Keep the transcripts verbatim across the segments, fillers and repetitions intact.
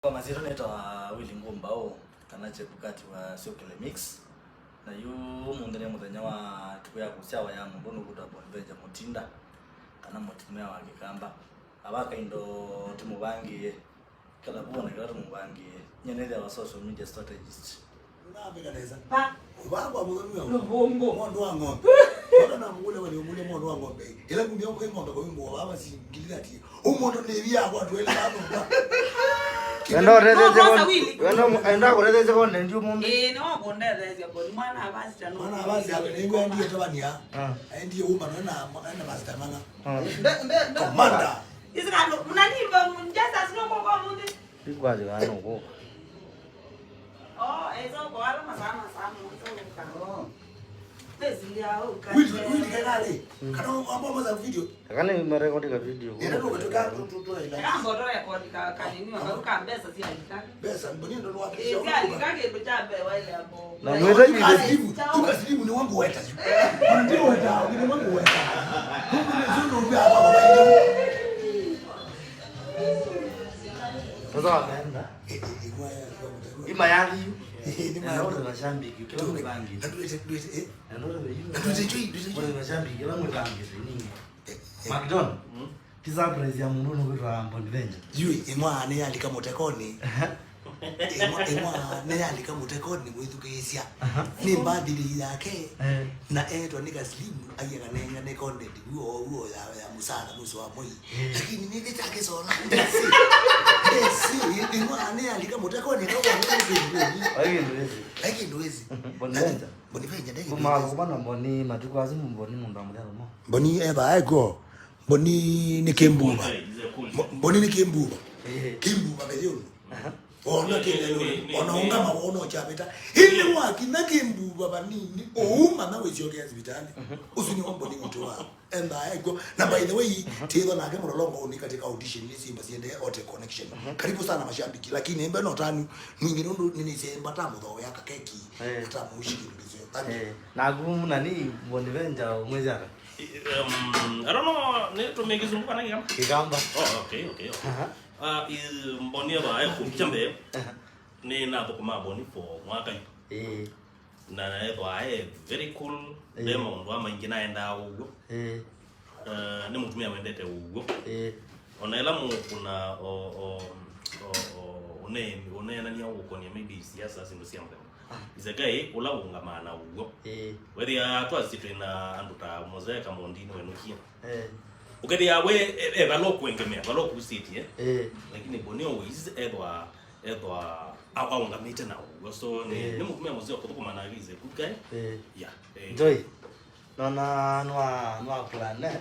Kwa masyĩtwa nĩtawa Willy Ngũmbaũ, kana Chebukati wa Syokele Mix. Na yu ũmũnthĩ nĩ mũthenya wa ĩtukũ ya kũsyawa ya mũndũ nũkwĩtwa Bonventure Mũtinda, kana mũtumĩa wa Kĩkamba. Ava kaindo tũmũvangĩĩe. Kĩla vuo na kĩla tũmũvangĩĩe. Nyie nĩthĩawa social media strategist. Nũnambĩka nesa. Pa. Ũvaa kwa mũthoni wa Lũvũngũ. Ng'ondo wa ng'ombe. Ng'ondo na mũgũle wale ũmũle ng'ondo wa ng'ombe. Ĩla kumia ũkĩ ng'ombe kwa wimbo wa baba si ngilati. Ũmũndũ nĩ via kwa twele baba. Wenda ũtetheesye. No, kwanza Willy. Wenda kũtetheesye kwa ndio mũndũ. Ĩĩ, no kũndetheesya kwa mwana abasi tano. Mwana abasi awe nĩ ngwa ndiye tabania. Ah. Ndiye umba na na basi tamana. Ah. Nde nde nde. Commander. Isi kando, mnani mba mjasa sino kwa kwa mundi. Ndikwathi kana nũkũka. Oh, eza kwa ala masama sama, eza kwa. Oh. Tezi ya au. Wili wili kana le. Kana mambo maza video. Kana marekodi ka video. Ina ndio kutoka tu tu tu ila. Kana mboto rekodi ka kanini wa ka mbesa si alika. Mbesa mbonye ndo wa. Eh, si alika ke cha be wale hapo. Na mweta video. Tukasilimu ni wangu weta. Ndio weta, ni wangu weta. Huko ni zungu vya hapa. Sasa wameenda. Ima yali. Ndio mashabiki kila mtu bangi. Ndio mashabiki kila mtu bangi. Nini? McDonald. Ti surprise ya mũndũ nũkwĩtwa Bonventure. Yu ĩmwa nĩyalika mũtekonĩ. Ĩmwa ĩmwa nĩyalika mũtekonĩ mwĩthukĩĩsya. Nĩ birthday yake. Eh. Na etwa nĩ Kaslim aiakanengane content vuo vuo ya ya musala muso wa moi. Eh. Lakini nĩ vita kisola. Ndesi. Ndesi ĩmwa nĩyalika mũtekonĩ kwa kwa. Ai ndwezi. Ai ndwezi. Bonventure. Bonventure ndege. Kuma kuma na Mboni matukũ asu Mboni mũndũ amũthela mo. Mboni eva aiko. Mboni nĩ kĩmbuva. Mbo- Mboni nĩ kĩmbuva. Eh. Kĩmbuva veyũnũ. Aha. Ona kĩlelũnĩ, ona ũngama wona ũkyavĩta. Ĩndĩ wakinya kĩmbuva vanini, ũuma na wĩsyokea sivitalĩ. Ũsu nĩwe Mboni witũ wa. Enda eko. Na by the way, tĩthwa nake mũlolongo ũni katika audition nĩ simba siendee Hotel Connection. Karibu sana mashabiki, lakini embe no tanu mwingi nũndũ nĩnĩsye emba ta mũthoea kakeki. Eh. Ata mũishi kĩndũ kĩseo. Thank you. Eh. Naku nani Bonventure ũmwĩsyaka? Um, I don't know, nĩ tũmĩe kĩsũngũ kana kĩkamba? Kĩkamba. Oh, okay, okay, okay. Aha. Ah, i- Mboni eva e kũkya mbee. Aha. Nĩ nathũkũma Mboni for mwaka yu. Eh. Na ethwa e very cool, eh, ve maũndũ a maingĩ naendaa ũw'o. Eh. Eh, nĩ mũtumĩa wendete ũw'o. Eh. Ona ĩla mũkũna o- o- o- o- ũne- ũneenania ũkonia maybe siasa syĩndũ sya mũthemba. Ah. Is a guy ũla ũngamaa na ũw'o. Eh. Wethĩa twasi twĩ na andũ ta Mozee Kamondini wenũkie. Eh. Ũkethĩa we e- e vala ũkũengemea, vala ũkusĩtie. Eh. Lakini Mboni always ethwa ethwa a- aũngamĩte na ũw'o. So nĩ eh, nĩ mũtumĩa mũseo kũthũkũma nake is a good guy. Eh. Yeah. Eh. Joy. Nona nwa nwa plan eh.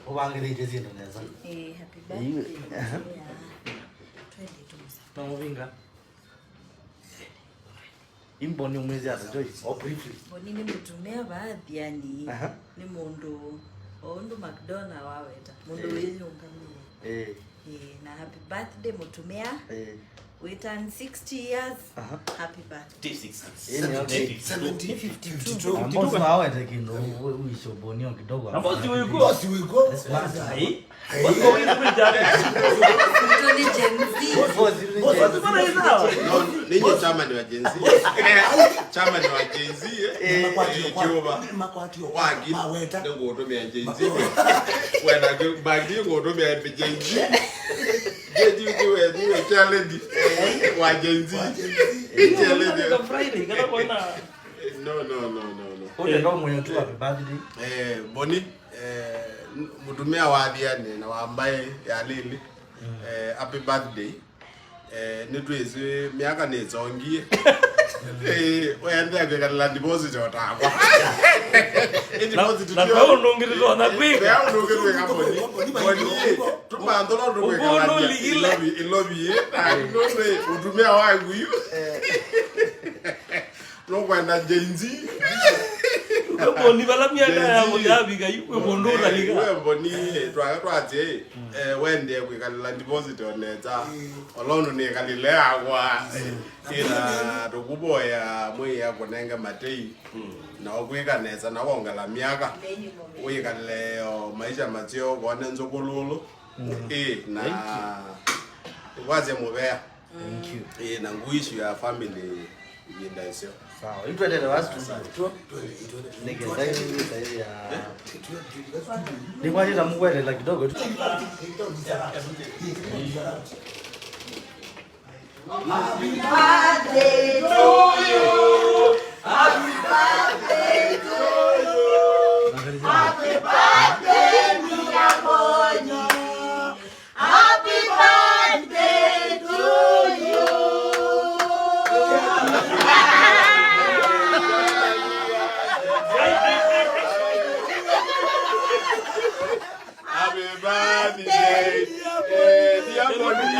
Ũvangĩthĩtye syĩndũ nesa. Eh, happy birthday. Iwe. Yeah. Twende tũmũsa. No mũvinga. Imboni umwĩsĩ ata Joy? O briefly. Mboni nĩ mũtumĩa vaa Thiani. Aha. Nĩ mũndũ o ũndũ McDonald waweta. Mũndũ eh, wĩyũngamĩe. Eh. Eh, na happy birthday mũtumĩa. Eh. We turn sixty years. Aha. Happy birthday. T sixty. Ĩĩ, nĩ okay. Seventy, fifty-two. Na boss wawete kĩndũ, we- we show Mboni kidogo. Na boss wĩkũ? Boss wĩkũ? Yes, master. Ai. Boss wĩkũ wĩkũ jana? Mtu ni Gen Z. Boss, boss, boss, boss, boss, boss. No, ninyi chama ni wa Gen Z. Chama ni wa Gen Z, eh. Eh, Jehova. Makwatio kwa. Wagi, maweta. Nĩngũtũmĩa Gen Z. Wena bagi ngũtũmĩa Gen Z. Jeti ukiwe niwe challenge wa Gen Z. Wa Gen Z. Challenge. Ndio Friday kana kona. No, no, no, no, no. Ule ndo mwenye tu happy birthday. Eh, Mboni, eh, mũtumĩa wa Thiani na wa mbaĩ ya Lili. Eh, happy birthday. Eh, nĩtwĩsĩ myaka nĩsongie. Eh, wendea kwĩkalĩla deposit otakwa. Ĩ deposit na tio- kwa ũndũ ũngĩ tũtonya kwĩka. Kwa ũndũ ũngĩ twĩka Mboni. Mboni, tũmanthũla ũndũ ũngĩ kwĩkalania ũlikile. Ilovi, ilovi, eh, na nũndũ ũtumĩa waku yu. Nũkwenda Gen Z. Mboni vala myaka ya Gen Z. Mũtavika yu, we mũndũ ũtalika. We Mboni, twa- twatye, eh, wendee kwĩkalĩla deposit oneta. Olo nĩkalile akwa. Ĩla tũkũvoya Mwĩai akũnenge matei, na ũkwĩka nesa, na wongela myaka, wĩkale o maisha maseo, wone nzũkũlũlũ. Ĩ, na wasya mũvea. Thank you. Eh, na ngui icio ya family ienda isio. Sawa, itwendele wasi tu. Nĩkenda ĩthaĩthĩa. Nĩkwatĩta mũkwelela kidogo tu. Happy birthday to you. Happy birthday to you. Happy birthday. Happy birthday to you. Happy birthday, eh, dear Boni.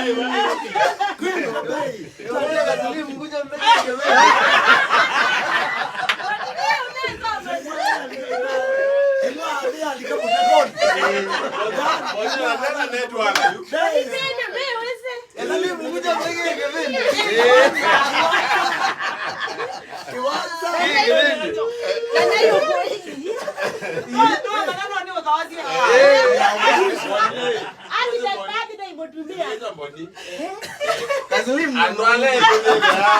Andũ ala elĩ nĩ thea,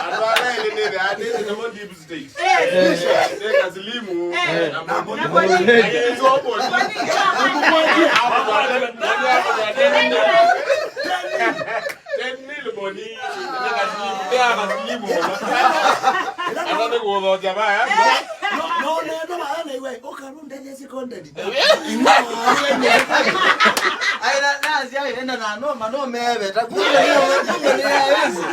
andũ ala elĩ nĩ thea, nĩ nĩ namo deep state. Nĩ Kasilimu, na Boni. Lakini sio Boni. Ten mil Boni, nĩ Kasilimu, nĩ Kasilimu. Ata nĩ kũthokya vaya. No, no, nenda vaya na iwe, ũkarundethesie content. Ai, na, na, si ai, enda na no, ma no meve, ta kumbe ni, kumbe ni ya Yesu.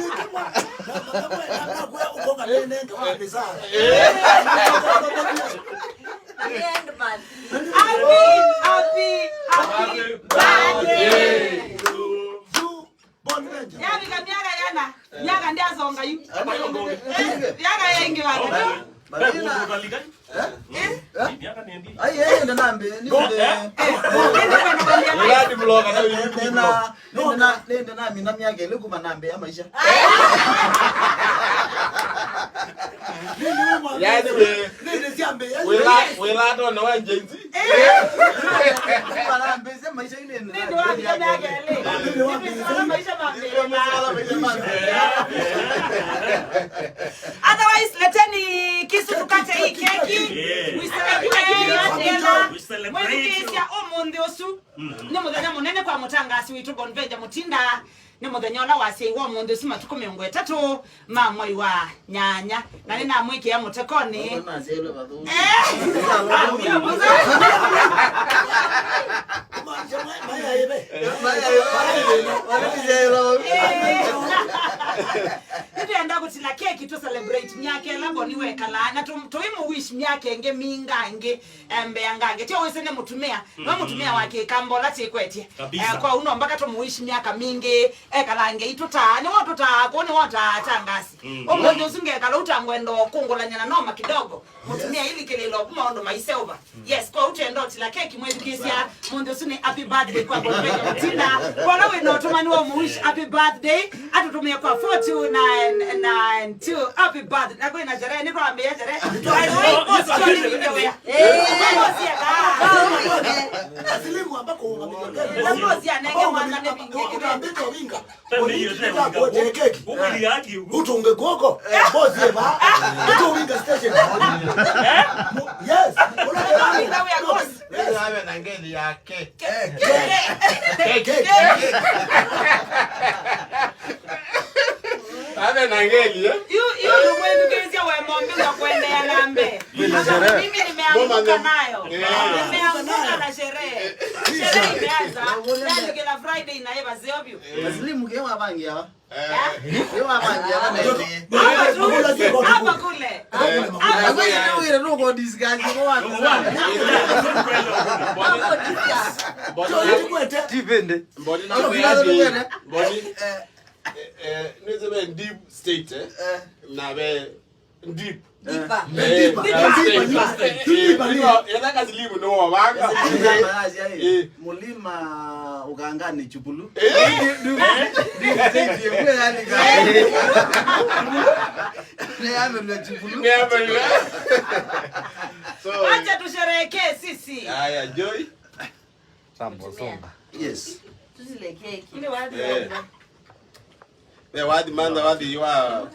Happy, happy, happy birthday. Yavika myaka yana, myaka ndyasonga yu. Myaka yaingi watu. Ai, yeye ndo nambe, ni ndo. Nĩndĩ na, nĩndĩ na, nĩndĩ na mina myaka ĩlĩ kuma nambe ya maisha. Yaani we, wĩla, wĩla atone wa Gen Z. Kuma nambe ya maisha ĩnĩ. Nĩndĩ wa mina myaka ĩlĩ. Nĩndĩ wa maisha mambĩlĩla. Otherwise, leteni kisu tukate hii keki. We celebrate together. We celebrate you. Mwĩthukĩĩsya ũmũnthĩ ũsu nĩ mũthenya mũnene kwa mũtangaasi witũ Bonvenja Mutinda. Nĩ mũthenya ũla wasyaiwe ũmũnthĩ ũsu matukũ mĩongo ĩtatũ ma mwei wa nyanya. Na nĩnamwĩkĩa mũtekonĩ. Eh! Nĩtwenda kũtila keki tũ celebrate myaka ĩla Boni wekalaa, na tũ-, tũimũ wish myaka ĩngĩ mingangĩ, eh, mbeangange. Tyo wĩsĩ nĩ mũtumĩa, no mũtumĩa wa kĩkamba ũla tĩkwetye. Kabisa. Eh, kwa ũu no mpaka tũmũ wish myaka mingĩ, ekalange itũtaa, nĩwatũtaa, kũu nĩwataa atangasi. Ũmũnthĩ ũsu ngekala ũtangwenda kũngũlany'a na noma kidogo. Mũtumĩa ilikĩlĩlo kuma ũndũ maiseũva. Yes, kwa ũtenda ũtila keki mwĩthukĩĩsya. Mũnthĩ ũsu nĩ happy birthday kwa Bonvenja Mutinda. Kwa ũla wĩ na ũtũmani wa ũmũwish happy birthday, atũtũmĩe kwa four two nine nine two. Happy birthday. Na kwĩ na sherehe, nĩtwambĩĩa sherehe. Twaĩsĩ post kwa nĩ video ya. Asilimu amba kũũva video. Post ya nenge mwana nĩ video. Ũtũnge kw'oko, boss eva. Ũtũwinga station. Yes. Ave na ngeli yake. Ave na ngeli, eh? Yu, yu ndũmwĩthukĩĩsya we mombi wa kũendeea na mbee. Mimi nimeanguka nayo. Nimeanguka na sherehe. Sherehe imeanza. Yani kila Friday na eva zeo vyu. Asilimu ke wavangia. Hapa kule. Tipende. Mboni, eh, eh, nĩsĩ ve deep state, eh? Na ve deep. Deeper. Eh, deeper. Deeper. Deeper. Ĩla Kasilimu nĩ wovanga. Eh. Mulima Ukangani Chupulu. Eh. Deep state yekwe yani. Nĩyamelwa Chupulu. Nĩyamelwa. So, wacha tusherehekee sisi. Haya, Joy. Sambo, songa. Yes. Tusilekee. Eh. Nĩ wapi? Eh. Ve wathi mantha wathi wa.